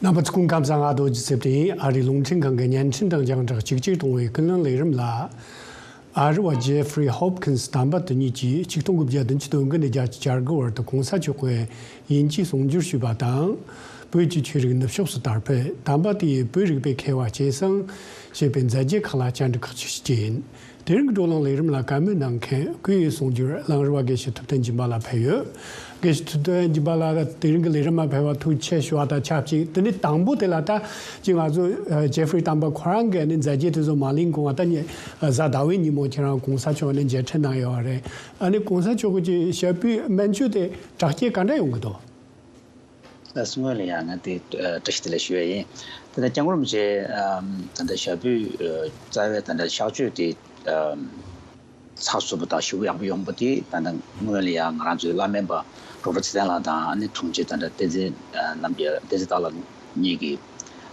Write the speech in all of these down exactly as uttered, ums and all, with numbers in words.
རྣམ་པ་ཚོ་སྐུ་ཁམས་བཟང་། ང་རྡོ་རྗེ་རྩེ་བདེ་ཡིན། ཨ་རིའི་རླུང་འཕྲིན་ཁང་གི་བརྙན་འཕྲིན་དང་རྒྱང་བསྒྲགས་གཅིག་གཅིག་གཏོང་བའི་ཀུན་གླེང་ལས་རིམ་ལ། ཨ་རི་བ་ཇེ་ཧྥི་རི་ཧོབ་ཁིན་སི་དམ་པ་དེ་ཉིད་ཀྱིས་ཆིག་སྟོང་དགུ་བརྒྱ་བདུན་ཅུ་དོན་དགུ་ནས་བརྒྱད་ཅུ་གྱ་དགུ་བར་དུ་གོང་ས་མཆོག་གིས་དབྱིན་ཇིའི་གསུང་སྒྱུར་ཞུས་པ་དང་། བོད་ཀྱི་ཆོས་རིག་ནུབ་ཕྱོགས་སུ་དར་འཕེལ། དམ་པ་དེས་བོད་རིག་པའི་མཁས་པ་སྐྱེད་སྲིང་བྱས་པའི་མཛད་རྗེས་ཁག་ལ་བཅར་འདྲི་ཁག་ཅིག་བྱས་ཡིན། དེ་རིང་གི་བགྲོ་གླེང་ལས་རིམ་ལ་བཀའ་མོལ་གནང་མཁན་སྐུའི་གསུང་སྒྱུར་གླེང་རི་བ་དགེ་བཤེས་ཐུབ་བསྟན་སྦྱིན་པ་ལགས་ཕེབས་ཡོད། དགེ་བཤེས་ཐུབ་བསྟན་སྦྱིན་པ་ལགས་དེ་རིང་གི་ལས་རིམ་མ་ཕེབས་པར་ཐུགས་རྗེ་ཆེ་ཞུ་བ་དང་ཆབས་ཅིག་དེ་ནས་དང་པོ་དེ་ལ་ད་ཅིག་ང་ཚོ་ཇེ་ཧྥི་རི་དམ་པ་ཁོ་རང་གི་ནི་མཛད་རྗེས་དེ་ཚོ་མ་གླེང་གོང་ང་ད་ཉེ་གཟའ་ཟླ་བའི་ཉིན་མོ་ཁྱེད་རང་གོང་ས་མཆོག་ནས་མཇལ་འཕྲད་གནང་ཡོད་པ་རེད། ཨ་ནི་གོང་ས་མཆོག་གི་ཞབས་པུའི་སྨན་བཅོས་དེ་དྲག་སྐྱེད་ག་འདྲ་ཡོང་གི་འདུག་ཨ་སྔོན་ལ་ཡང་ང་དེ་ཨ་བཀྲ་ཤིས་བདེ་ལེགས་ཞུ་ཡ་ཡིན། ད་ལྟ་སྐྱབས་མགོན་རིན་པོ་ཆེ་ཨམ་ད་ལྟ་ཞབས་པུས་ཨ་རྩ་བའི་ད་ལྟ་གཤག་བཅོས་དེ་ཨམ་ཚགས་ཚུད་པོ་དང་ཞེ་པོ་ཡག་པོ་ཡོང་པ་དེ་ད་ལྟ་སྔོན་ལ་ཡང་ང་རང་ཚོའི་བླ་སྨན་པ་ཌོག་ཊར་ཚེ་བརྟན་ལགས་དང་ཨ་ནི་དྲུང་ཆེ་ད་ལྟ་བསྟན་འཛིན་ཨ་རྣམ་རྒྱལ་བསྟན་འཛིན་སྟག་ལགས་གཉིས་ཀྱིས་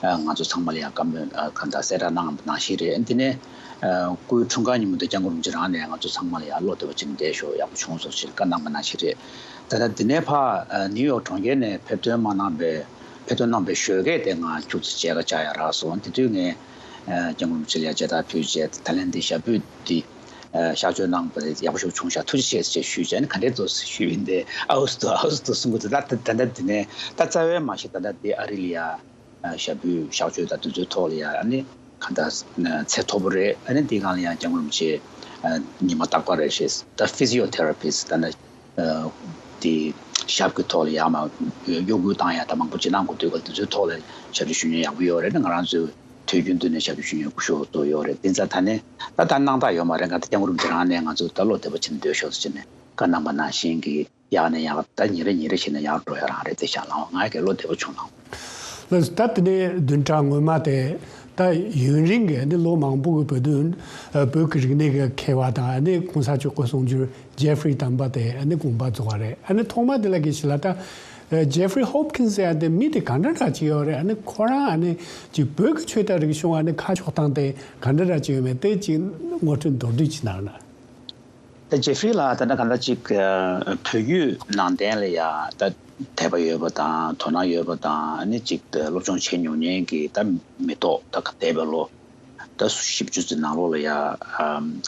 ཨ་ང་ཚོ་ཚང་མ་ལ་ཡང་བཀའ་མོལ་ཨ་གང་ལྟར་གསལ་བསྒྲགས་གནང་བ་ནང་བཞིན་རེད། དེ་ནས་ཨ་སྐུའི་འཁྲུངས་སྐར་ཉིན་མོ་དེ་སྐྱབས་མགོན་རིན་པོ་ཆེ་རང་ནས་ང་ཚོ་ཚང་མ་ལ་ཡང་བློ་བདེ་པོ་བྱས་ནས་བསྡད་ཤོག་ཡག་པོ་བྱུང་སོང་ཞེས་བཀའ་གནང་བ་ནང་བཞིན་རེད། ད་ལྟ་འདི་ནས་ཕར་ཨ་ནིའུ་ཡོག་གྲོང་ཁྱེར་ནས་ཕེབས་ཐོན་མ་གནང་པའི་ཕེབས་ཐོན་གནང་པའི་ཞོགས་ཀས་དེ་ང་ཁྱུག་ཙམ་མཇལ་ཁ་བཅར་ཡ་རག་སོང་། དེ་དུས་ངས་ཨ་སྐྱབས་མགོན་རིན་པོ་ཆེ་ལ་ཡ་མཇལ་དར་ཕུལ་བྱས། ད་ལན་འདི་ཞབས་པུས་འདི་ཨ་གཤག་བཅོས་གནང་པ་ཡག་པོ་ཞིག་བྱུང་ཤག་ཐུགས་རྗེ་ཆེ་ཞེས་ཞུས་བྱས་ནས་ག་འདྲས་འདུག་ཞུས་ཡིན་ཏེ། ཨའུ་སི་འདུག་ཨའུ་སི་འདུག་གསུང་གི་འདུག་ད་ད་ད་འདི་ནས་ད་རྩ་བའི་མ་གཞི་ད་ལྟ་འདི་ཨ་རི་ལ་ཡ། ཞབས་པུས་གཤག་བཅོས་དང་དེ་ཚོའི་ཐོག་ལ་ཡང་ཨ་ནི་གང་ལྟར་ཚད་མཐོ་པོ་རེད། ཨ་ནི་འདི་སྒང་ལ་ཡང་སྐྱབས་མགོན་རིན་པོ་ཆེ་ཉི་མ་རྟག་པར་རེ་བཞིན་ད་ཕི་ཟི་ཡོ་ཐེ་ར་པིས་ད་ནི་དེ་ཞབས་ཀྱི་ཐོག་ལ་ཡང་མ་གཡོ་འགུལ་བཏང་ཡ་ད་མང་པོ་ཅིག་གནང་དགོས་འདུག་ག་དེ་ཚོའི་ཐོག་ལ་ཞབས་ཕྱི་ཞུ་མཁན་ཡག་པོ་ཡོད་རེད། ང་རང་ཚོའི་དུས་རྒྱུན་དུ་ནས་ཞབས་ཕྱི་ཞུ་མཁན་སྐུ་ཞབས་ཚོ་ཡོད་རེད། དེ་ཙང་ད་ནས་ད་ད་གནང་སྟངས་ཡོད་མ་རེད། ང་ད་སྐྱབས་མགོན་རིན་པོ་ཆེ་རང་ནས་ང་ཚོ་ད་བློ་བདེ་པོ་བྱས་ནས་སྡོད་ཤོག་ཟེར་ནས་བཀའ་གནང་པ་ནང་བཞིན་གྱི། ཡག་ནས་ཡག་ད་ཉིན་རེ་ཉིན་རེ་བཞིན་ནས་ཡག་འགྲོ་ཡ་རང་རེད། དེ་བཞག་ལང་ང་གི་བློ་བདེ་པོ་བྱུང་ལང་། ལགས་སོ། ད་དེ་ནས་བདུན་ཕྲག་སྔོན་མ་དེ་ད་ཡུན་རིང་གི་ནི་ལོ་མང་པོ་གི་བོད་དོན་བོད་ཀྱི་རིག་གནས་ཀྱི་མཁས་པ་དང་ནི་གོང་ས་མཆོག་གི་གསུང་སྒྱུར་ཇེ་ཧྥི་རི་དམ་པ་དེ་ནི་དགོངས་པ་རྫོགས་པ་རེད། ཨ་ནི་ཐོག་མ་དེ་ལ་གི་ཞིག་ལ་ད་ཇེ་ཧྥི་རི་ཧོབ་ཁིན་སི་ཟེར་ཡ་དེ་མི་དེ་ག་འདྲ་འདྲ་ཅིག་ཡོད་རེད། ཨ་ནི་ཁོ་རང་ཨ་ནི་ཅིག་བོད་ཀྱི་ཆོས་དང་རིག་གཞུང་ཨ་ནི་ཁ་ཕྱོགས་སྟངས་དེ་ག་འདྲ་འདྲ་ཅིག་ཡོད་མེད་དེ་ཅིག་ངོ་སྤྲོད་མདོར་བསྡུས་ཅིག་གནང་ན། ད་ཇེ་ཧྥི་རི་ལགས་ད་ལྟ་གང་ལྟར་ཅིག་བོད་བརྒྱུད་ནང་བསྟན་ལ་ཡ་ད་དད་པ་ཡོད་པ་དང་དོ་སྣང་ཡོད་པ་དང་ཨ་ནི་ཅིག་སློབ་སྦྱོང་བྱེད་མྱོང་མཁན་གྱི་ད་མི་ཐོག་ད་ག་འདས་པའི་ལོ་ད་བཞི་བཅུ་ཙམ་ནང་ལོགས་ལ་ཡ་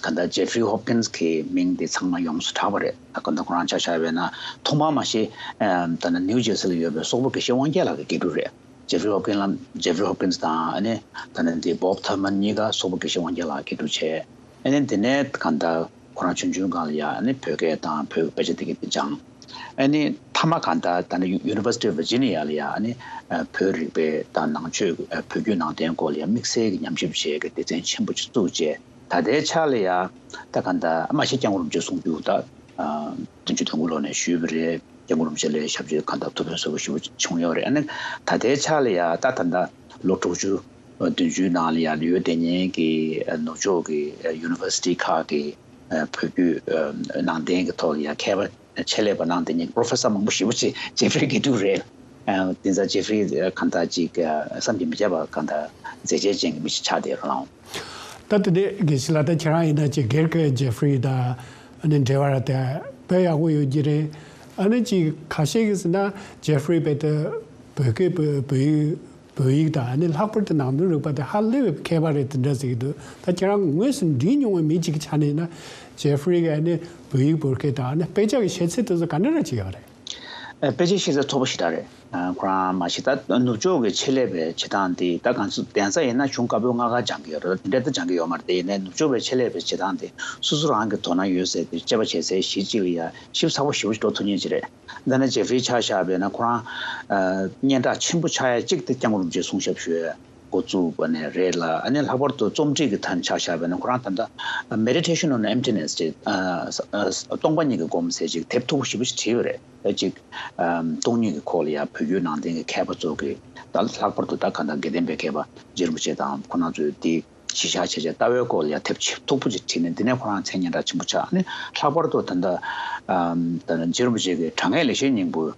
གང་ལྟར་ཇེ་ཧྥི་རི་ཧོབ་ཀིན་སི་གི་མིང་དེ་ཚང་མ་ཡོངས་སུ་གྲགས་པ་རེད། ད་གང་ལྟར་ཁོ་རང་ཆ་བཞག་པ་ཡིན་ན་ཐོག་མར་མ་གཞི་ད་ནི་ནིའུ་ཇེར་སི་ལ་ཡོད་པའི་སོག་པོ་དགེ་བཤེས་དབང་རྒྱལ་ལགས་ཀྱི་དགེ་ཕྲུག་རེད། ཇེ་ཧྥི་རི་ཧོབ་ཀིན་ལ་ཇེ་ཧྥི་རི་ཧོབ་ཀིན་སི་དང་ཨ་ནི་ད་ནི་འདི་བོབ་ཐར་མན་གཉིས་ཀ་སོག་པོ་དགེ་བཤེས་དབང་རྒྱལ་ལགས་དགེ་ཕྲུག་བྱས། ཨ་ནི་འདི་ནས་གང་ལྟར་ཁོ་རང་ཆུང་ཆུང་སྒང་ལ་ཡ་ཨ་ནི་བོད་སྐད་དང་བོད་ཀྱི་དཔེ་ཆ་དེ་ག་དེ་སྦྱངས། ཨ་ནི་མཐའ་མ་གང་ལྟར་ད་ནི་University of Virginia ལ་ཡ་ཨ་ནི་བོད་རིག་པའི་དང་ནང་ཆོས་བོད་བརྒྱུད་ནང་བསྟན་སྐོར་ལ་ཡ་དམིགས་བསལ་གྱི་ཉམས་ཞིབ་བྱེད་མཁན་སྡེ་ཚན་ཆེན་པོ་ཅིག་བཙུགས་བྱས། ད་ལྟའི་ཆ་ལ་ཡ་ད་གང་ལྟར་མ་གཞི་སྐྱབས་མགོན་རིན་པོ་ཆེ་གསུང་རྒྱུ་ད། བདུན་ཅུ་དོན་དགུ་ལོ་ནས་ཞུས་པ་རེད། སྐྱབས་མགོན་རིན་པོ་ཆེ་ལ་ཞབས་ཕྱི་གང་ལྟར་ཐུགས་ཕན་གསོས་པ་ཞེ་པོ་བྱུང་ཡོད་རེད། ཨ་ནི་ད་ལྟའི་ཆ་ལ་ཡ་ད་ད་ལྟ་ལོ་དྲུག་ཅུ་བདུན་ཅུའི་ནང་ལ་ཡ་ཡོད་བསྡད་མཁན་གྱི་ནུབ་ཕྱོགས་ཀྱི་ཡུ་ནི་ཝར་སི་ཊི་ཁག་གི་བོད་བརྒྱུད་ནང་བསྟན་གྱི་ཐོག་ལ་ཡ་མཁས་པ་ཆེད་ལས་པ་གནང་བསྡད་མཁན་པོ་རོ་ཕེ་སར་མང་པོ་ཞེ་པོ་ཅིག་ཇེ་ཧྥི་རི་དགེ་ཕྲུག་རེད། དེང་སང་ཇེ་ཧྥི་རི་གང་ལྟར་ཅིག་བསམ་གྱིས་མི་ཁྱབ་པ་གང་ལྟར་མཛད་རྗེས་ཅན་གྱི་མི་ཞིག་ཆགས་བསྡད་ཡོད་རེད་ལགས། ད་དེ་འདྲའི་དགེ་བཤེས་ལགས་ད་ཁྱེད་རང་ཡིན་ན་ཅིག་སྒེར་གྱི་ཇེ་ཧྥི་རི་དང་ཨ་ནི་འབྲེལ་བ་ར་དེ་དཔེ་ཡག་པོ་ཡོད་ཀྱི་རེད། ཨ་ནི་ཅིག་ཁ་ཤས་ཀྱིས་ཟེར་ན་ཇེ་ཧྥི་རི་དཔེ་དེ་བོད་སྐད་བོད་བོད་ཡིག་བོད་ཡིག་དང་ཨ་ནི་ལྷག་པར་དུ་ནང་དོན་རིག་པ་དེ་ཧ་ལས་པའི་མཁས་པ་རེད་དེ་འདྲ་ཟེར་གྱི་འདུག་ད་ཁྱེད་རང་དངོས་སུ་འདྲིས་མྱོང་བའི་མི་གཅིག་གི་ཆ་ནས་ཡིན་ན་ཇེ་ཧྥི་རི་གི་ཨ་ནི་བོད་ཡིག་བོད་སྐད་དང་ཨ་ནི་དཔེ་ཆ་གི་ཤེས་ཚད་དེ་ཚོ་ག་འདྲ་འདྲ་ཅིག་ཡོད་རེད། ཨ་དཔེ་ཆའི་ཤེས་ཚད་མཐོ་པོ་ཞེ་དྲག་རེད། ཨ་ཁོ་རང་མ་གཞི་ད་ནུབ་ཕྱོགས་ཀྱི་ཆེད་ལས་པའི་བྱེད་སྟངས་འདི་ད་གང་ཚོད་གདན་ས་ཡིན་ན་གཞུང་བཀའ་པོད་ལྔ་ཀ་སྦྱང་གི་ཡོད་རེད། དེ་འདྲ་ད་སྦྱང་གི་ཡོད་མ་རེད། དེ་ཡིན་ནའི་ནུབ་ཕྱོགས་པའི་ཆེད་ལས་པའི་བྱེད་སྟངས་འདི་སོ་སོ་རང་གི་དོ་སྣང་ཡོད་ཟེར་དེ་དཔྱད་པ་བྱེད་སའི་གཞི་གཅིག་ལ་ཡ་ཞིབ་ཚགས་པོ་ཞེ་པོ་ཞིག་འགྲོ་ཐུབ་མཁན་ཅིག་རེད། ད་ནི་ཇེ་ཧྥི་རི་ཆ་བཞག་པ་ཡིན་ན་ཁོ་རང་ཨ་སྙན་གྲགས་ཆེན་པོ་ཆགས་ཡ་གཅིག་དེ་སྐྱབས་མགོན་རིན་པོ་ཆེའི་གསུང་ཞབས་ཞུ་ཡ་འགོ་བཙུགས་པ་ནས་རེད་ལ། ཨ་ནི་ལྷག་པར་དུ་རྩོམ་སྒྲིག་གི་ཐད་ཆ་བཞག་པ་ཡིན་ན་ཁོ་རང་ད་ལྟ་Meditation on Emptiness ཅེས་ཨ་ཨ་སྟོང་པ་ཉིད་ཀྱི་སྒོམ་ཟེར་ཅིག་དེབ་མཐུག་པོ་ཞེ་པོ་ཞིག་བྲིས་པ་རེད། ཅིག་ཨམ་སྟོང་ཉིད་ཀྱི་སྐོར་ལ་ཡང་བོད་བརྒྱུད་ནང་བསྟན་གྱི་མཁས་པ་ཚོ་གིས་ད་ལྷག་པར་དུ་ད་ག་ད་དགེ་ལྡན་པའི་མཁས་པ་རྗེ་རིན་པོ་ཆེ་དང་ཁོང་རྣམ་ཚོས་འདི་གཞི་བཞག་བྱས་བྱས་ལྟ་བའི་སྐོར་ལ་ཡང་དེབ་ཆེ་མཐུག་པོ་ཅིག་བྲིས་ནས་འདི་ནས་ཁོ་རང་མཚན་སྙན་གྲགས་ཆེན་པོ་ཆགས། ཨ་ནི་ལྷག་པར་དུ་ད་ལྟ་ཨམ་ད་ལྟ་རྗེ་རིན་པོ་ཆེ་གི་དྲང་ངེས་ལེགས་བཤད་སྙིང་པོའི་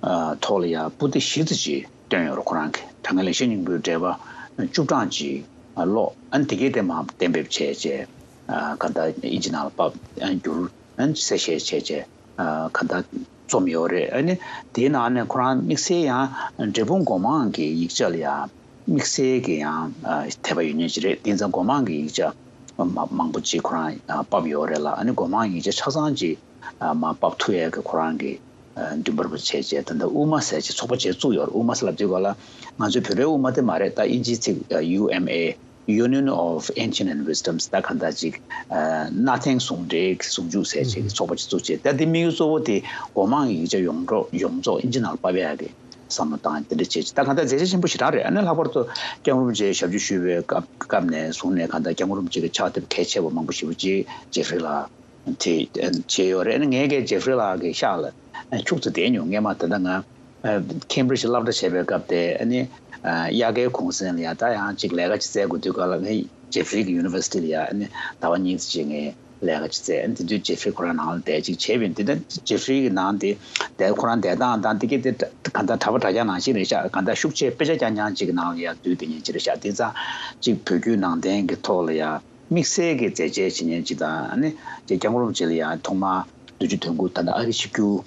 ཨ་ཐོག་ལ་ཡང་པོ་ཏི་བཞི་ཙམ་ཅིག་བཏོན་ཡོད་རེད། ཁོ་རང་གིས་དྲང་ངེས་ལེགས་བཤད་སྙིང་པོའི་འགྲེལ་པ་བཅུ་གྲངས་ཅིག་ཀློག་ཨ་ནི་དེ་གའི་དེ་མར་གཏན་འབེབས་བྱས་བྱས་ཨ་ག་ད་དབྱིན་ཇི་ནང་ལ་ཕབ་ཨ་བསྒྱུར་ཨ་ནི་གསལ་བཤད་བྱས་བྱས་ཨ་ག་ད། རྩོམ་ཡོད་རེད། ཨ་ནི་དེའི་ནང་ནས་ཁོ་རང་དམིགས་བསལ་ཡང་འབྲས་སྤུངས་སྒོ་མང་གི་ཡིག་ཆ་ལ་ཡང་དམིགས་བསལ་གྱི་ཡང་དད་པ་ཡོད་མཁན་ཞིག་རེད། དེ་ཙང་སྒོ་མང་གི་ཡིག་ཆ་མ་མང་པོ་ཅིག་ཁོ་རང་ཕབ་ཡོད་རེད་ལ། ཨ་ནི་སྒོ་མང་ཡིག་ཆ་ཆ་ཚང་ཅིག་མ་ཕབ་ཐུབ་ཡས་ཀྱི་ཁོ་རང་གི་འདུན་པ་རིན་པོ་ཆེ་བྱས། ད་ལྟ་དབུ་མ་ཟེར་ཅིག་ཚོགས་པ་ཅིག་བཙུགས་ཡོད་རེད། དབུ་མ་ཟེར་ལབ་དུས་ག་ལ་ང་ཚོའི་བོད་པའི་དབུ་མ་དེ་མ་རེད། ད་དབྱིན་ཇིའི་ཚིག་ཡུ་ཨེམ་ཨེ། Union of Ancient and Wisdoms། ད་ག་འདྲ་ཅིག་གནའ་དེང་ཟུང་འབྲེལ་གྱི་ཟུང་འཇུག་ཟེར་ཅིག་ཚོགས་པ་ཅིག་བཙུགས་བྱས། ད་དེ་དམིགས་ཡུལ་གཙོ་བོ་དེ་སྒོ་མང་གི་ཡིག་ཆ་ཡོངས་རྫོགས་ཡོངས་རྫོགས་དབྱིན་ཇི་ནང་ལ་ཕབ་ཡག་གི་བསམ་བློ་བཏང་། དེ་འདྲ་བྱས་ཅིག་ད་ག་འདྲ་མཛད་རྗེས་ཆེན་པོ་ཞེ་དྲག་རེད། ཨ་ནི་ལྷག་པར་དུ་སྐྱབས་མགོན་རིན་པོ་ཆེ་ཞབས་ཕྱི་ཞུས་པའི་སྐབས་སྐབས་ནས་བཟུང་ནས་ག་འདྲ་སྐྱབས་མགོན་རིན་པོ་ཆེ་གི་ཕྱག་དེབ་གལ་ཆེ་བ་མང་པོ་ཞེ་པོ་ཅིག་ཇེ་ཧྥི་རི་ལགས་དེ་བྱས་ཡོད་རེད། ཨ་ནི་ངས་གས་ཇེ་ཧྥི་རི་ལགས་ཀྱི་ཤག་ལ་ཁྱུག་ཙམ་བསྡད་མྱོང་། སྔས་མ་ད་ལྟ་ང་ཁེམ་བྷི་རིཇ་སློབ་གྲྭ་བྱས་པའི་སྐབས་དེ། ཨ་ནི་དབྱར་ཁའི་གུང་སེང་ལ་ཡ་ད་ཡང་ཅིག་ལས་ཀ་ཅིག་བཙལ་དགོས་དུས་ག་ལ་ངས་ཇེ་ཧྥི་རི་གི་ཡུ་ནི་ཝར་སི་ཊི་ལ་ཡ་ཨ་ནི་ཟླ་བ་གཉིས་ཙམ་ཅིག་ངས་ལས་ཀ་ཅིག་བཙལ། ཨ་ནི་དེ་དུས་ཇེ་ཧྥི་རི་ཁོ་རང་ནང་ལ་བསྡད་ཅིག་བྱས་པ་ཡིན། དེ་ད་ཇེ་ཧྥི་རི་གི་ནང་དེ་བསྡད་ཁོ་རང་བསྡད་སྟངས་དང་དེ་གས་དེ་ག་འདྲ་གྲྭ་པ་གྲྭ་རྐྱང་ནང་བཞིན་རེད་ཤག་ག་འདྲ་ཤུགས་ཆེ་དཔེ་ཆ་རྐྱང་རྐྱང་ཅིག་གི་ནང་ལ་ཡ་འཛུལ་བསྡད་མཁན་ཅིག་རེད་ཤག་དེ་ཙང་ཅིག་བོད་བརྒྱུད་ནང་བསྟན་གི་ཐོག་ལ་ཡ་དམིགས་བསལ་གྱི་མཛད་རྗེས་བྱེད་མཁན་ཅིག་དང་། ཨ་ནི་ཅིག་སྐྱབས་མགོན་རིན་པོ་ཆེ་ལ་ཡང་ཐོག་མར་བདུན་ཅུ་དོན་དགུ། ད་ལྟ་ཨ་རིའི་ཆིབས་བསྒྱུར་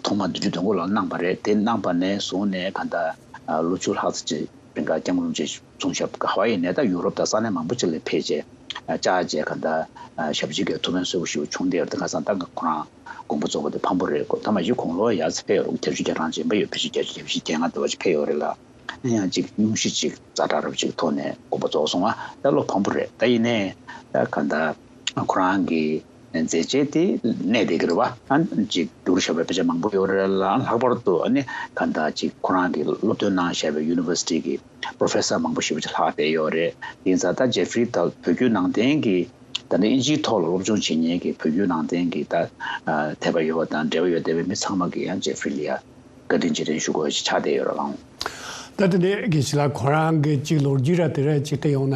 ཐོག་མར་བདུན་ཅུ་དོན་དགུ་ལ་གནང་བ་རེད། དེ་གནང་བ་ནས་བཟུང་ནས་ག་འདྲ་ལོ་བཅུ་ལྷག་ཙམ་ཅིག་རིང་ག་སྐྱབས་མགོན་རིན་པོ་ཆེ་གསུང་ཞབས་ཧ་ཝ་ཨི་ནས་ད་ཡུ་རོབ་དང་ས་གནས་མང་པོ་ཅིག་ལ་ཕེབས་བྱས་བཅར་བྱས་ག་འདྲ་ཞབས་ཕྱི་གི་ཐུགས་ཕན་གསོས་པོ་ཞེ་པོ་བྱུང་བསྡད་ཡོད་རེད། ད་ཁ་སང་ད་ཁོ་རང་དགོངས་པ་རྫོགས་པ་དེ་ཕངས་པོ་རེད། ཁོ་ཐ་མ་གཞི་དགུང་ལོ་ཡར་ཙམ་ཕེབས་ཡོད་རེད། བརྒྱད་ཅུ་གྱ་གྲངས་ཅིག་ཡིན་པ་ཡོད། ཕལ་ཆེར་བརྒྱད་ཅུ་གྱ་བཞི་གྱ་ལྔ་འདྲ་བ་ཅིག་ཕེབས་ཡོད་རེད་ལ། ཡང་ཅིག་སྙུང་གཞི་ཅིག་ཛ་དྲག་རབ་ཅིག་ཐོག་ནས་དགོངས་པ་རྫོགས་སོང་བ། ད་བློ་ཕམ་པོ་རེད། ད་ཡིན་ནའི་ད་ག་འདྲ་ཁོ་རང་གི་མཛད་རྗེས་དེ་གནས་བསྡད་ཀྱི་རེད་བ། ཨ་ཅིག་བསྡུར་བཞག་པའི་དཔེ་ཆ་མང་པོ་ཡོད་རེད་ལ། ལྷག་པར་དུ་ཨ་ནི་ག་འདྲ་ཅིག་ཁོ་རང་གི་སློབ་སྟོན་གནང་བཞག་པའི་ཡུ་ནི་ཝར་སི་ཊི་གི་པོ་རོ་ཕེ་སར་མང་པོ་ཞེ་པོ་ཅིག་ལྷག་བསྡད་ཡོད་རེད། ཡིན་ཙང་ད་ཇེ་ཧྥི་རི་ད་བོད་བརྒྱུད་ནང་བསྟན་གྱི་ད་ནི་དབྱིན་ཇིའི་ཐོག་ལ་སློབ་སྦྱོང་བྱེད་མཁན་གྱི་བོད་བརྒྱུད་ནང་བསྟན་གྱི་ད་དད་པ་ཡོད་པ་དང་འབྲེལ་བ་ཡོད་བསྡད་པའི་མི་ཚང་མ་གིས་ཡང་ཇེ་ཧྥི་རི་ལ་ཡ་བཀའ་དྲིན་རྗེས་དྲན་ཞུ་དགོས་ཞེས་ཆགས་བསྡད་ཡོད་རེད་ལགས། ད་དེ་ནས་དགེ་བཤེས་ལགས་ཁོ་རང་གི་གཅིག་ལོ་རྒྱུས་ར་དེ་ར་གཅིག་བལྟས་ཡོང་ན།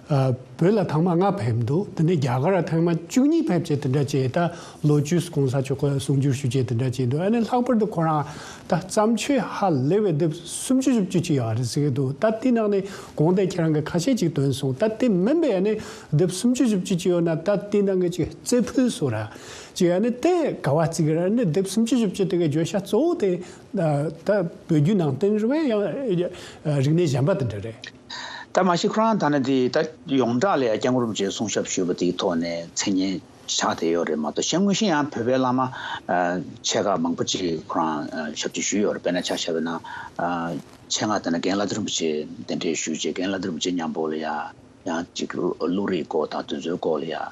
ཨ། བོད་ལ་ཐེངས་མ་ལྔ་ཕེབས་འདུག་དེ་ནས་རྒྱ་གར་ར་ཐེངས་མ་བཅུ་གཉིས་ཕེབས་བྱས་དེ་འདྲ་བྱས། ད་ལོ་རྒྱུས་གོང་ས་མཆོག་གི་གསུང་སྒྱུར་ཞུ་བྱས་དེ་འདྲ་བྱས་འདུག་ཨ་ནི་ལྷག་པར་དུ་ཁོ་རང་ད་བརྩམས་ཆོས་ཧ་ལས་པའི་དེབ་སུམ་ཅུ་བཞི་བཅུ་ཅིག་ཡོད་རེད་ཟེར་གྱི་འདུག་ད་དེ་ནང་ནས་གོང་དེ་ཁྱེད་རང་གིས་ཁ་ཤས་ཅིག་བཏོན་སོང་། ད་དེ་མིན་པའི་ཨ་ནི་དེབ་སུམ་ཅུ་བཞི་བཅུ་ཅིག་ཡོད་ན། ད་དེ་ནང་གི་ཅིག་རྩེ་ཕུད་བཟོ་ར་ཅིག་ཨ་ནི་དེ་ག་བ་བརྩི་གི་ར། ཨ་ནི་དེབ་སུམ་ཅུ་བཞི་བཅུ་དེ་གའི་བརྗོད་བྱ་གཙོ་བོ་དེ་ད་བོད་བརྒྱུད་ནང་བསྟན་རེད་པས། ཡང་རིག་གནས་གཞན་པ་དེ་འདྲ་རེད། ད་མ་གཞི་ཁོ་རང་ད་ནི་དེ་ད་ཡོངས་གྲགས་ལ་ཡང་སྐྱབས་མགོན་རིན་པོ་ཆེས་གསུང་ཞབས་ཞུས་པ་དེའི་ཐོག་ནས་མཚན་སྙན་ཆགས་བསྡད་ཡོད་རེད་མ་གཏོགས། གཞན་དངོས་གཞི་ཡང་བོད་པའི་བླ་མ་ཆེ་ཁག་མང་པོ་ཅིག་ཁོ་རང་ཞབས་ཕྱི་ཞུས་ཡོད་རེད། དཔེར་ན་ཆ་བཞག་པ་ན་ཆེད་མངགས་ད་ནི་རྒན་ལགས་དྷ་རིན་པོ་ཆེ་གདན་འདྲེན་ཞུས་བྱས། རྒན་ལགས་དྷ་རིན་པོ་ཆེ་མཉམ་པོ་ལ་ཡང་ཡང་ཅིག་བློ་རིག་སྐོར་དང་དེ་ཚོའི་སྐོར་ལ་ཡང་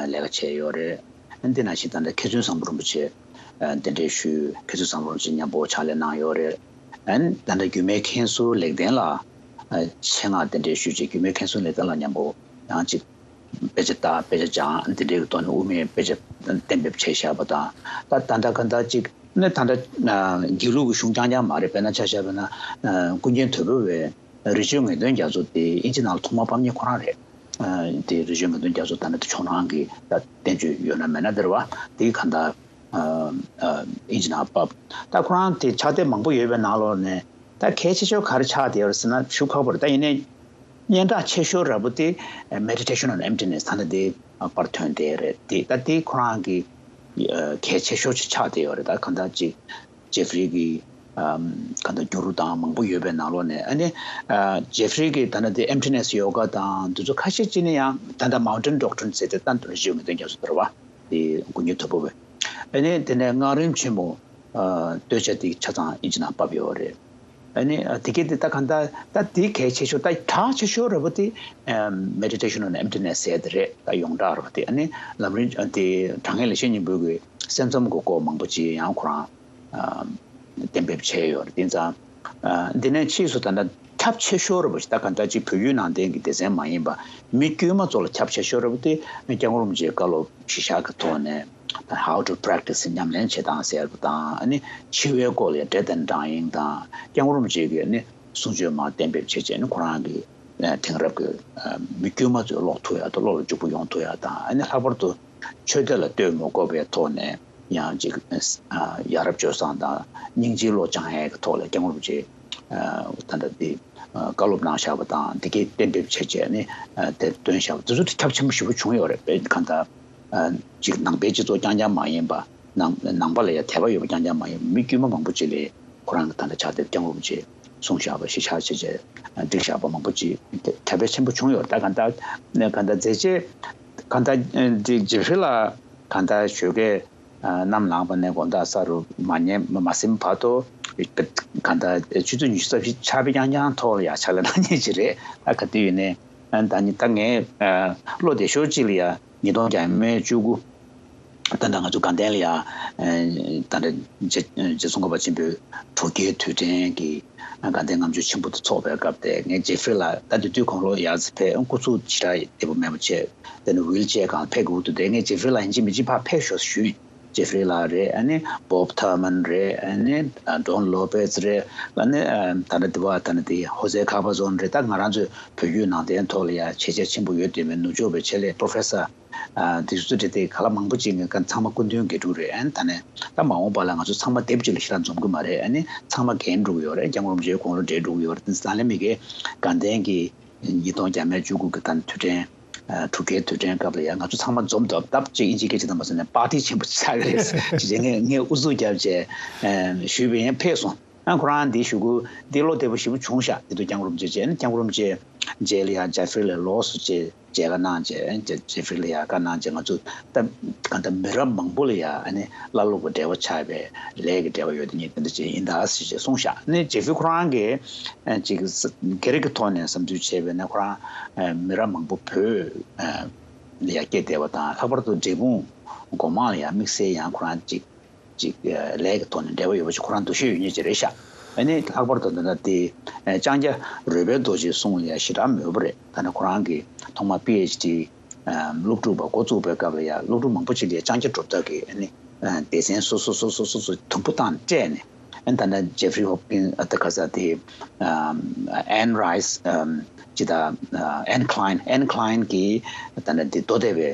ལས་ཀ་བྱས་ཡོད་རེད། འདི་ནང་བཞིན་ད་ལྟ་མཁས་བཙུན་བཟང་པོ་རིན་པོ་ཆེ་གདན་འདྲེན་ཞུས། མཁས་བཙུན་བཟང་པོ་རིན་པོ་ཆེ་མཉམ་པོ་ཕྱག་ལས་གནང་ཡོད་རེད། ད་ལྟ་རྒྱུད་སྨད་མཁན་ཟུར་ལེགས་ལྡན་ལགས་ཆེད་མངགས་གདན་འདྲེན་ཞུས་བྱས། རྒྱུད་སྨད་མཁན་ཟུར་ལེགས་ལྡན་ལགས་མཉམ་པོ་ཡང་ཅིག་དཔེ་ཆ་ལྟ་དཔེ་ཆ་སྦྱང་འདི་འདྲའི་གི་ཐོག་ནས་དབུ་མའི་དཔེ་ཆ་གཏན་འབེབས་བྱས་བཞག་པ་དང་། ད་ད་ལྟ་ག་འདྲ་ཅིག་ནས་ད་ལྟ་དགེ་ལུགས་ཀྱི་གཞུང་རྐྱང་རྐྱང་མ་རེད། དཔེར་ན་ཆ་བཞག་པ་ན་ཀུན་མཁྱེན་དོལ་པོ་བས་རི་ཆོས་ངེས་དོན་རྒྱ་མཚོ་དེ་དབྱིན་ཇི་ནང་ལ་ཐོག་མར་ཕབ་མཁན་ཁོ་རང་རེད། ཨ། དེ་རི་ཆོས་ངེས་དོན་རྒྱ་མཚོ་ད་ནི་དེ་ཁྱོད་རང་གི་ད་བསྟན་བཅོས་ཡོད་ན་མེད་ན་དེ་རེད་བ། དེ་ག་འདྲ་ཨ། ཨ། དབྱིན་ཇི་ནང་ཕབ། ད་ཁོ་རང་དེ་ཕྱག་དེབ་མང་པོ་ཡོད་པའི་ནང་ལོགས་ནས་ད་གལ་ཆེ་ཤོས་ག་རེ་ཆགས་བསྡད་ཡོད་རེད་ཟེར་ན་ཞུ་ཁག་པོ་རེད། ད་ཡིན་ནའི་སྙན་གྲགས་ཆེ་ཤོས་ར་བོ་དེ་Meditation on Emptiness ད་ནི་དེ་པར་ཐོན་བསྡད་རེད། དེ་ད་དེ་ཁོ་རང་གི་ཨ། གལ་ཆེ་ཤོས་ཅིག་ཆགས་བསྡད་ཡོད་རེད། ད་ག་འདྲ་ཅིག་ཇེ་ཧྥི་རི་གི་ཨམ། ག་འདྲ་བསྒྱུར་དང་མང་པོ་ཡོད་པའི་ནང་ལོགས་ནས། ཨ་ནི་ཨ། ཇེ་ཧྥི་རི་གི་ད་ནི་དེ་Emptiness Yoga དང་དེ་ཚོ་ཁ་ཤས་ཅིག་ནི་ཡང་ད་ལྟ་Mountain Doctrine ཟེར་ཏེ་ད་རི་ཆོས་ངེས་དོན་རྒྱ་མཚོ་དེ་རེད་བ། དེ་དགུ་ཉིས་དོ་པོ་བས། ཨ་ནི་དེ་ནས་སྔགས་རིམ་ཆེན་མོ་ཨ། བསྟོད་ཆ་དེ་ཆ་ཚང་དབྱིན་ཇི་ནང་ཕབ་ཡོད་རེད། ཨ་ནི་ཨ། དེ་གས་དེ་ད་ག་འདྲ་ད་དེ་གལ་ཆེ་ཤོས་ད་གྲགས་ཆེ་ཤོས་ར་བོ་དེ་ཨ། Meditation on Emptiness ཟེར་དེ་རེད། ད་ཡོངས་གྲགས་ར་བོ་དེ། ཨ་ནི་ལམ་རིམ་དེ་དྲང་ངེས་ལེགས་བཤད་སྙིང་པོ་གི་སེམས་ཙམ་གྱི་སྐོར་མང་པོ་ཅིག་ཡང་ཁོ་རང་ཨ། གཏན་འབེབས་བྱས་ཡོད་རེད། དེ་ཙང་ཨ། འདི་ནས་ཕྱིས་སུ་ད་ལྟ་ཁྱབ་ཆེ་ཤོས་ར་བོ་ཞིག་ད་ག་འདྲ་ཅིག་བོད་བརྒྱུད་ནང་བསྟན་གྱི་སྡེ་ཚན་མ་ཡིན་པ་མི་དཀྱུས་མ་ཚོ་ལ་ཁྱབ་ཆེ་ཤོས་ར་བོ་དེ་སྐྱབས་མགོན་རིན་པོ་ཆེའི་བཀའ་སློབ་གཞི་བཞག་གི་ཐོག་ནས་How to Practice ཉམས་ལེན་བྱེད་སྟངས་ཟེར་བ་དང་། ཨ་ནི་འཆི་བའི་སྐོར་ལ་Death and Dying དང་སྐྱབས་མགོན་རིན་པོ་ཆེ་གི་ཨ་ནི་གསུང་ཆོས་མར་གཏན་འབེབས་བྱས་བྱས་ནས་ཁོ་རང་གི་དེང་རབས་ཀྱི་མི་དཀྱུས་མ་ཚོས་ཀློག་ཐུབ་ཡག་དང་བློ་ལ་འཇུག་པོ་ཡོང་ཐུབ་ཡག་དང་། ཨ་ནི་ལྷག་པར་དུ་ཆོས་དད་ལ་ལྟོས་མ་དགོས་པའི་ཐོག་ནས་ཡང་ཅིག་ཡ་རབས་སྤྱོད་བཟང་དང་སྙིང་རྗེའི་བློ་སྦྱང་ཡག་གི་ཐོག་ལ་སྐྱབས་མགོན་རིན་པོ་ཆེ་ད་ལྟ་འདི་བཀའ་སློབ་གནང་བཞག་པ་དང་འདི་གའི་གཏན་འབེབས་བྱས་བྱས་ནས་དེ་བཏོན་བཞག་པ་དེ་ཚོ་དེ་ཁྱབ་ཆེན་པོ་ཞེ་པོ་བྱུང་ཡོད་རེད། དཔེ་གང་ལྟར་ཅིག་ནང་པའི་སྤྱི་ཚོགས་རྐྱང་རྐྱང་མ་ཡིན་པ། ནང་ནང་པ་ལ་ཡང་དད་པ་ཡོད་པ་རྐྱང་རྐྱང་མ་ཡིན། མི་དཀྱུས་མ་མང་པོ་ཅིག་ལ་ཁོ་རང་གི་ད་ལྟ་ཕྱག་དེབ་སྐྱབས་མགོན་རིན་པོ་ཆེས་གསུངས་བཞག་པ་གཞི་བཞག་བྱས་བྱས་བསྒྲིགས་བཞག་པ་མང་པོ་ཅིག་དད་པ་ཆེན་པོ་བྱུང་ཡོད་རེད། ད་གང་ལྟར་གང་ལྟར་མཛད་རྗེས་གང་ལྟར་འདི་ཇེ་ཧྥི་ལགས་གང་ལྟར་ཞོགས་ཀས་གནམ་ལངས་པ་ནས་དགོང་དག་ས་རུ་མ་ཉལ་མ་ཟིན་བར་དུ་གང་ལྟར་ཆུ་ཚོད་ཉི་ཤུ་རྩ་བཞི་ཕྱག་དཔེ་རྐྱང་རྐྱང་ཐོག་ལ་ཡང་ཕྱག་ལས་གནང་མཁན་ཅིག་རེད། ད་ག་དུས་ཡིན་ནའི་ད་ནི་ད་ངས་བློ་བདེ་ཤོས་ཅིག་ལ་ཡང་ཉིས་སྟོང་བརྒྱ་མེད་བཅུ་དགུ། ད་ལྟ་ང་ཚོ་དགའ་ལྡན་ལ་ཡང་ད་ལྟ་རྗེ་རྗེ་ཙོང་ཁ་པ་ཆེན་པོའི་དྲུག་བརྒྱའི་དུས་དྲན་གྱི་དགའ་ལྡན་ལྔ་མཆོད་ཆེན་པོ་དེ་ཚོགས་པའི་སྐབས་དེ་ངས་ཇེ་ཧྥི་ལགས་ད་དེ་དུས་ཁོང་ལོ་ཡར་ཙམ་ཕེབས། སྐུ་ཚུགས་ཞེ་དྲག་བདེ་པོ་མེད་པ་བྱས། དེ་ནས་ཝིལ་ཅེར་སྒང་ཕེབས་དགོས་འདུག་དེ་ངས་ཇེ་ཧྥི་ལགས་ཡིན་གཅིག་མིན་གཅིག་ཕར་ཕེབས་ཤོག་ཞུས། ཇེ་ཧྥི་ལགས་རེད། ཨ་ནི་བོབ་ཐར་མན་རེད། ཨ་ནི་ཌོན་ལོ་པེ་ཛི་རེད། ཨ་ནི་ད་ལྟ་དེ་བ་ད་ལྟ་དེ་ཧོ་སེ་ཁ་པ་ཛོན་རེད། ད་ང་རང་ཚོའི་བོད་བརྒྱུད་ནང་བསྟན་ཐོག་ལ་ཡང་བྱས་རྗེས་ཆེན་པོ་ཡོད་དེ་མིན་ནུབ་ཕྱོགས་པའི་ཆེད་ལས་པྲོ་ཕེ་སར། དེ་ཚོ་རེད་དེ་ག་ལ་མང་པོ་ཅིག་ངས་ཚང་མ་སྐུ་མདུན་དགེ་ཕྲུག་རེད། ཨ་ནི་ད་ལྟ་མ་འོངས་པ་ལ་ང་ཚོ་ཚང་མ་དེབ་ཅིག་ལ་ཞེ་དྲག་འཛོམས་གི་མ་རེད། ཨ་ནི་ཚང་མ་རྒན་འགྲོ་གི་ཡོད་རེད། སྐྱབས་མགོན་རིན་པོ་ཆེའི་དགུང་ལོ་བགྲེས་འགྲོ་གི་ཡོད་རེད། དེ་ནས་ལ་ལས་མི་གའི་དགའ་ལྡན་གྱི་ཉིས་སྟོང་བརྒྱ་མེད་བཅུ་དགུ་གི་ད་དུས་དྲན་དྲུག་བརྒྱའི་དུས་དྲན་སྐབས་ལ་ཡང་ང་ཚོ་ཚང་མ་འཛོམས་ཐོབ་སྟབས་ཅིག་ཨིན་ཇིའི་སྐད་ཆ་དང་མ་སོང་ནས་པར་ཏི་ཆེན་པོ་ཆགས་ཀྱི་རེད། ཅེས་ངས་ངས་ཨུ་ཚུགས་བརྒྱབ་བྱས་ཞུས་པས་ཡང་ཕེབས་སོང་། ཨ་ཁོ་རང་འདི་ཞུ་གི་འདི་བློ་བདེ་པོ་ཞེ་པོ་བྱུང་ཤག་དེ་དུས་སྐྱབས་མགོན་རིན་པོ་ཆེ་མཇལ་ནས་སྐྱབས་མགོན་རིན་པོ་ཆེ་མཇལ་ལ་ཡང་ཇེ་ཧྥི་ལགས་ལོགས་སུ་བཅས་མཇལ་ཁ་གནང་བྱས། ཇེ་ཧྥི་ལགས་ཡང་བཀའ་གནང་བྱས། ང་ཚོ་ད་གང་ལྟར་མི་རབས་མང་པོ་ལ་ཡང་ཨ་ནི་བླ་སློབ་ཀྱི་འབྲེལ་བ་ཆགས་པའི་ལས་ཀྱི་འབྲེལ་བ་ཡོད་དེ་ཉིད་དེ་འདྲ་ཅིག་ཡིན་ད་ཟེར་བྱས་གསུངས་ཤག་ནི་ཇེ་ཧྥི་ཁོ་རང་གིས་ཅིག་སྒེར་གྱི་ཐོག་ནས་བསམ་ཚུལ་བྱས་པས་ན་ཁོ་རང་མི་རབས་མང་པོ་བོད་ལ་ཡང་སྐྱེས་བསྡད་པ་དང་། ལྷག་པར་དུ་འབྲས་སྤུངས་སྒོ་མང་ལ་ཡང་དམིགས་བསལ་ཡང་ཁོ་རང་ཅིག་ཅིག་ལས་ཀྱི་ཐོག་ནས་འབྲེལ་བ་ཡོད་པ་ཞིག་ཁོ་རང་འདུ་ཤེས་ཡོད་མཁན་ཅིག་རེད་ཤག་ཨ་ནི་ལྷག་པར་དུ་ད་ལྟ་དེ་ལྕང་སྐྱ་རོལ་པའི་རྡོ་རྗེའི་གསུང་ལ་ཡང་ཞེ་དྲག་མོས་པོ་རེད། ད་ནི་ཁོ་རང་གིས་ཐོག་མར་པི་ཨེཆ་ཌི་སློབ་ཕྲུག་པ་འགོ་བཙུགས་པའི་སྐབས་ལ་ཡང་སློབ་ཕྲུག་མང་པོ་ཅིག་ལ་ཡང་ལྕང་སྐྱ་གྲུབ་མཐའ་གི་ཨ་ནི་སྡེ་ཚན་སོ་སོ་སོ་སོ་སོ་སོ་དུམ་བུ་བཏང་སྤྲད་ནས། ཨ་ནི་ད་ལྟ་ཇེ་ཧྥི་ཧོབ་ཀིན་ཨ་ད་ག་ས་དེ་ཨན་རའིས་ཅི་ད་ཨན་ཁ་ལའིན་ཨན་ཁ་ལའིན་གི་ད་ལྟ་དེ་མདོ་སྡེ་པའི་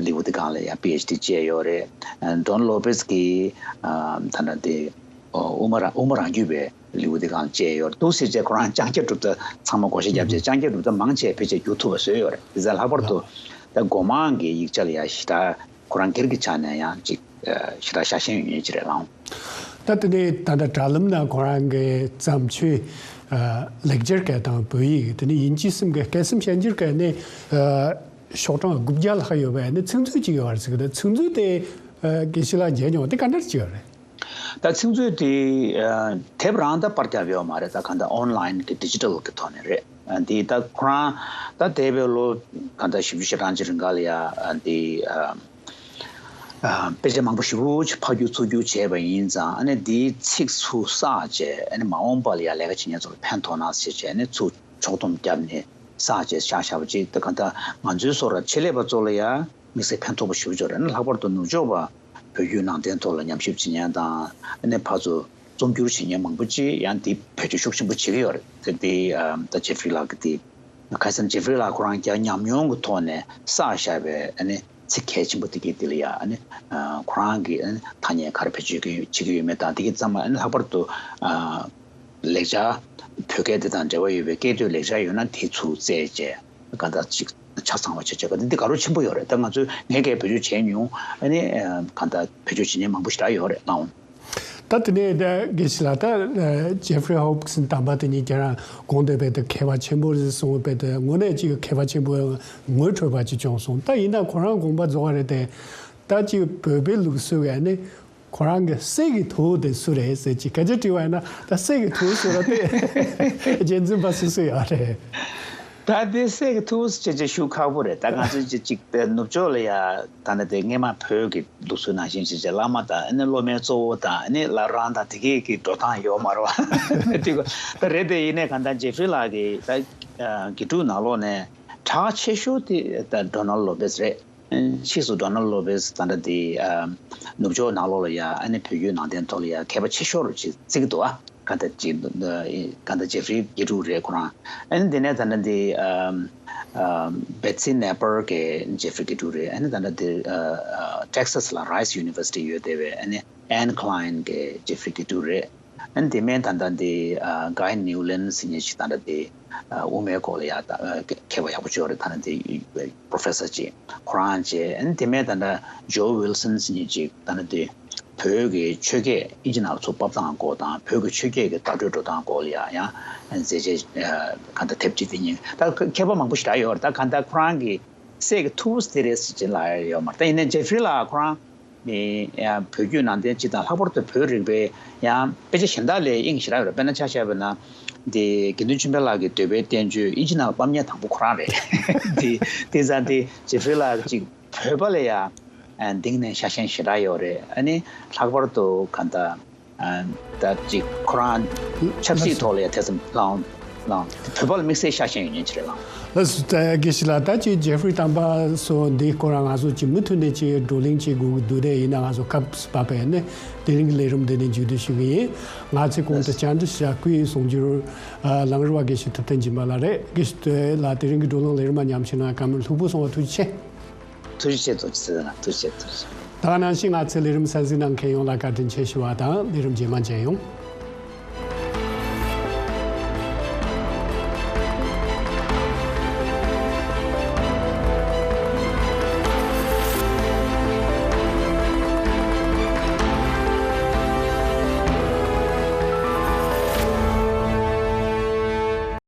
ལེའུ་དེ་སྒང་ལ་ཡང་པི་ཨེཆ་ཌི་བཅས་ཡོད་རེད། ཌོན་ལོ་པེས་ཀྱིས་ད་ལྟ་དེ་དབུ་མ་རང་དབུ་མ་རང་རྒྱུད་པའི་ལེའུ་དེ་སྒང་བཅས་ཡོད་རེད་འདུག་ཟེར་བྱས། ཁོ་རང་ལྕང་སྐྱ་གྲུབ་མཐའ་ཚང་མ་བགོ་བཤའ་བརྒྱབ་བྱས་ལྕང་སྐྱ་གྲུབ་མཐའ་མང་ཆེ་ཕལ་ཆེར་བསྒྱུར་ཐུབ་པ་བཟོས་ཡོད་རེད། དེ་ཚོ་ལྷག་པར་དུ་ད་སྒོ་མང་གི་ཡིག་ཆ་ལ་ཡང་ཞེ་དྲག་ཁོ་རང་སྒེར་གྱི་ཆ་ནས་ཡང་ཅིག་ཞེ་དྲག་ཤ་ཞེན་ཡོད་མཁན་ཅིག་རེད་ལགས། ད་དེ་ནས་ད་ལྟ་དྲ་ལམ་ནང་ཁོ་རང་གི་བརྩམས་ཆོས་ལེགས་སྦྱར་སྐད་དང་བོད་ཡིག་དེ་ནས་དབྱིན་ཇི་གསུམ་གའི་སྐད་གསུམ་ཤན་སྦྱར་སྐད་ནས་ཤོག་གྲངས་དགུ་བརྒྱ་ལྷག་ཡོད་པའི་ནི་ཚིག་མཛོད་ཅིག་ཡོད་རེད་ཟེར་གི་འདུག་ཚིག་མཛོད་དེ་དགེ་བཤེས་ལགས་མཇལ་མྱོང་བ་དེ་ག་འདྲ་ཅིག་ཡོད་རེད། ད་ཚིག་མཛོད་དེ་དེབ་རང་ད་པར་རྒྱབ་ཡོད་མ་རེད། ད་གང་ལྟར་ཨོན་ལའིན་གི་ཌི་ཇི་ཊལ་གི་ཐོག་ནས་རེད། འདི་ད་ཁོ་རང་ད་འདས་པའི་ལོ་གང་ལྟར་བཞི་བཅུ་ཞེ་གྲངས་ཅིག་རིང་ག་ལ་ཡ་འདི་དཔེ་ཆ་མང་པོ་ཞེ་པོ་ཅིག་ཕབ་བསྒྱུར་ཚུར་བསྒྱུར་བྱས་པ་ཡིན་ཙང་། ཨ་ནི་འདིའི་ཚིག་ཚུར་བསགས་བྱས་ཨ་ནི་མ་འོངས་པ་ལ་ཡ་ལས་ཀ་བྱེད་མཁན་ཚོ་ལ་ཕན་ཐོགས་ན་ཟེར་བྱས་ཨ་ནི་ཚུར་ཕྱོགས་བསྡོམས་བརྒྱབ་ནས་བསགས་བྱས་བཞག་བཞག་པ་ཅིག་ད་གང་ལྟར་ང་ཚོའི་བཟོ་འདྲ་ཆེད་ལས་པ་ཚོ་ལ་ཡ་དམིགས་བསལ་ཕན་ཐོགས་པ་ཞེ་པོ་ཅིག་རེད། ཨ་ནི་ལྷག་པར་དུ་ནུབ་ཕྱོགས་པ་བོད་བརྒྱུད་ནང་བསྟན་ཐོག་ལ་ཉམས་ཞིབ་བྱེད་མཁན་དང་། ཨ་ནི་ཕར་ཚུར་རྩོམ་སྒྱུར་བྱེད་མཁན་མང་པོ་ཅིག་ཡང་འདི་བེད་སྤྱོད་ཤུགས་ཆེན་པོ་བྱེད་ཀྱི་ཡོད་རེད། དེ་འདི་ད་ཇེ་ཧྥི་ལགས་ཀྱི་འདི་ཁ་སང་ཇེ་ཧྥི་ལགས་ཁོ་རང་རྒྱ་ཉམས་མྱོང་གི་ཐོག་ནས་བསགས་བཞག་པའི་ཨ་ནི་ཚིག་གལ་ཆེན་པོ་དེ་གའི་དེ་ལ་ཡ་ཨ་ནི་ཁོ་རང་གིས་ཨ་ནི་ཐ་སྙད་ག་རེ་བེད་སྤྱོད་བྱེད་ཀྱི་ཡོད་མེད་དང་དེ་གའི་ཚང་མ་ཨ་ནི་ལྷག་པར་དུ་ལེགས་སྦྱར་བོད་སྐད་དེ་དང་འབྲེལ་བ་ཡོད་པའི་སྐད་དོད་ལེགས་སྦྱར་ཡོད་ན་དེ་ཚུར་བཙལ་བྱས་གང་ལྟར་ཅིག་ཆ་ཚང་བ་བྱེད་བྱེད་པ་འདི་འདི་ག་རོ་ཆེན་པོ་ཡོད་རེད། ད་ང་ཚོས་ངས་གས་བེད་སྤྱོད་བྱས་མྱོང་། ཨ་ནི་གང་ལྟར་བེད་སྤྱོད་བྱེད་མཁན་མང་པོ་ཞེ་དྲག་ཡོད་རེད་ལགས། ད་དེ་ནས་ད་དགེ་བཤེས་ལགས་ད་ཇེ་ཧྥི་རི་ཧོབ་ཀིན་སི་དམ་པ་དེ་ཉིད་ཁྱེད་རང་དགོངས་དོན་དཔེ་དེ་མཁས་པ་ཆེན་པོ་རེད་གསུངས་པའི་དེ་དངོས་གནས་ཅིག་མཁས་པ་ཆེན་པོ་ངོ་འཕྲོད་པ་ཅིག་བྱུང་སོང་། ད་ཡིན་ན་ཁོ་རང་དགོངས་པ་རྫོགས་པ་རེད་དེ། ད་ཅིག་བོད་པའི་ལུགས་སྲོལ་བས་ནི་ཁོ་རང་གི་སྲས་ཀྱི་ཐུ་བོ་དེ་སུ་རེད་ཟེར་ཅིག་སྐད་ཆ་དྲིས་པ་ཡིན་ན། ད་སྲས་ཀྱི་ཐུ་བོ་སུ་རེད་དེ་རྗེ་བཙུན་པ་སུ་སུ་ཡོད་རེད། ད་དེ་སྲས་ཀྱི་ཐུ་བོ་སུ་ཅེས་ཅེས་ཞུ་ཁག་པོ་རེད། ད་ང་ཚོ་ཅིག་ཅིག་ནུབ་ཕྱོགས་ལ་ཡ་ད་ནི་དེ་སྔས་མ་བོད་ཀྱི་ལུགས་སྲོལ་ནང་བཞིན་ཅིག་ཅིག་བླ་མ་དང་ཨ་ནི་སློབ་མའི་གཙོ་བོ་དང་ཨ་ནི་བླ་བྲང་དང་དེ་གས་ཀྱི་འགྲོ་སྟངས་ཡོད་མ་རེད་བ། དེ་ག་ད་རེད་དེ། ཡིན་ནའི་གང་ལྟར་ཇེ་ཧྥི་ལགས་ཀྱི་ད་དགེ་ཕྲུག་ནང་ལོགས་ནས་གྲགས་ཆེ་ཤོས་དེ་ད་ཌོ་ནལ་ལོ་པེས་རེད། ཕྱིས་སུ་ཌོ་ནལ་ལོ་པེས་ད་ལྟ་དེ་ནུབ་ཕྱོགས་ནང་ལོགས་ལ་ཡ་ཨ་ནི་བོད་བརྒྱུད་ནང་བསྟན་ཐོག་ལ་ཡ་མཁས་པ་ཆེ་ཤོས་རུ་ཅིག་བརྩི་གི་འདུག་ཨ། ག་ད་ཅིག་ག་ད་ཇེ་ཧྥི་རི་དགེ་ཕྲུག་རེད་ཁོ་རང་། ཨ་ནི་དེ་ནས་ད་ལྟ་དེ་སྦེ་ཚི་ནེ་པར་གི་ཇེ་ཧྥི་རི་དགེ་ཕྲུག་རེད། ཨ་ནི་ད་ལྟ་དེ་ཊེག་སཱས་ལ་རའིས་ཡུ་ནི་ཝར་སི་ཊི་ཡོད་དེ་བས་ཨ་ནི་ཨན་ཁ་ལའིན་གི་ཇེ་ཧྥི་རི་དགེ་ཕྲུག་རེད། ཨ་ནི་དེ་མིན་ད་ལྟ་འདི་ཨ་Guy Newland་ཟེར་མཁན་ཞིག་ད་ལྟ་དེ་ཨ་དབུ་མའི་སྐོར་ལ་ཡ་ད་ཨ་མཁས་པ་ཡག་པོ་ཅིག་ཡོད་རེད། ད་ནི་དེ་Professor་ཅིག་ཁོ་རང་བྱས། ཨ་ནི་དེ་མིན་ད་ལྟ་Joe Wilson་ཟེར་མཁན་ཅིག་ད་ནི་དེ་བོད་ཀྱི་ཆོས་སྐད་ཨིན་ཇི་ནང་ཚུར་ཕབ་སྟངས་སྐོར་དང་། བོད་ཀྱི་ཆོས་སྐད་ཀྱི་བརྡ་སྤྲོད་འགྲོ་སྟངས་སྐོར་ལ་ཡ་ཡང་མཛད་རྗེས་ཨ་གང་ལྟར་ཐེབས་ཅིག་དེ་ཉིན་ད་མཁས་པ་མང་པོ་ཞེ་དྲག་ཡོད་རེད། ད་གང་ལྟར་ཁོ་རང་གི་སྲས་ཀྱི་ཐུ་བོ་དེ་རེད་ཟེར་གྱིན་ལབ་ཡ་ཡོད་མ་རེད། ད་ཡིན་ནའི་ཇེ་ཧྥི་རི་ལགས་ཁོ་རང་ནི་ཡང་བོད་བརྒྱུད་ནང་བསྟན་སྤྱི་དང་། ལྷག་པར་དུ་བོད་རིག་པའི་ཡང་དཔེ་ཆ་གཞན་དག་ལས་དབྱིངས་ཞེ་དྲག་ཡོད་རེད། དཔེར་ན་ཆ་བཞག་པ་ན་འདི་དགེ་འདུན་ཆོས་འཕེལ་ལགས་ཀྱི་འདོད་པའི་བསྟན་བཅོས་ཨིན་ཇི་ནང་ཕབ་མཁན་དང་པོ་ཁོ་རང་རེད། འདི་དེ་ཙང་འདི་ཇེ་ཧྥི་རི་ལགས་ཅིག་བོད་པ་ལ་ཡང་གདེང་ནས་ཤ་ཞེན་ཞེ་དྲག་ཡོད་རེད། ཨ་ནི་ལྷག་པར་དུ་གང་ལྟར་ཨ་ད་ཅིག་ཁོ་རང་ཆབ་སྲིད་ཐོག་ལ་ཡང་ཐེ་ཚོམ་ལངས་ལངས། བོད་པ་ལ་དམིགས་བསལ་ཤ་ཞེན་ཡོད་མཁན་ཅིག་རེད་ལགས། ལགས་སོ། ད་དགེ་བཤེས་ལགས། ད་ཅིག་ཇེ་ཧྥི་རི་དམ་པ་སོགས་འདིའི་སྐོར་ལ་ང་ཚོ་ཅིག་མུ་མཐུད་ནས་ཅིག་བགྲོ་གླེང་བྱེད་དགོས་ཀྱི་འདུག་དེ་ཡིན་ན་ང་ཚོ་སྐབས་བབས་པས་ནས་དེ་རིང་གི་ལས་རིམ་འདི་ནས་མཇུག་སྡུད་ཞུ་གི་ཡིན། ང་ཚོའི་གོང་དུ་བཅར་འདྲི་ཞུ་བྱ་སྐུའི་གསུང་སྒྱུར་ཨ་གླང་རི་བ་དགེ་བཤེས་ཐུབ་བསྟན་སྦྱིན་པ་ལགས་རེད། དགེ་བཤེས་ལགས་དེ་རིང་གི་བགྲོ་གླེང་ལས་རིམ་མ་ཉམས་ཞུ་གནང་བཀའ་མོལ་ལྷུག་པོ་གསུང་བ་ཐུགས་རྗེ་ཆེ། ཐུགས་རྗེ་ཆེ། ཐུགས་རྗེ་ཆེ། ཐུགས་རྗེ་ཆེ། ཐུགས་རྗེ་ཆེ། ད་ག་ནང་བཞིན་ང་ཚོའི་ལས་རིམ་གསན་གཟིགས་གནང་མཁན་ཡོངས་ལ་བཀའ་དྲིན་ཆེ་ཞུ་བ་དང་། ལས་རིམ་རྗེས་མ་མཇལ་ཡོང་།